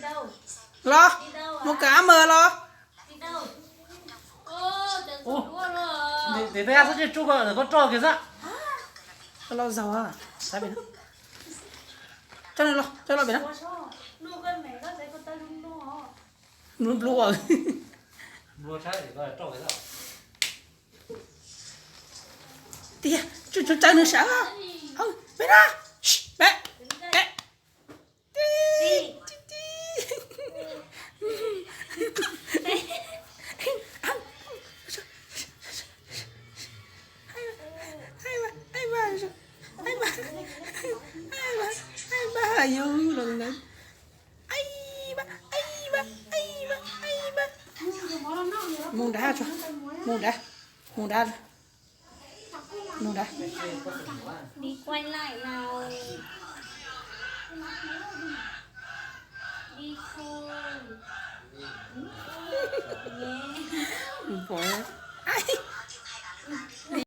Los, mus kawm ab mas los. Tiv teb xab tsuj ko koj roj kiag xwb. Los zaug, coj los pem no. Nplua nplua. Tiag, tsuas tsuas caw nws sawv. Peb na, peb, peb. Mus nrad tso, mus nrad, mus nrad, mus nrad. Đi quay lại nào. Đi thôi. Nhé. Mus pom.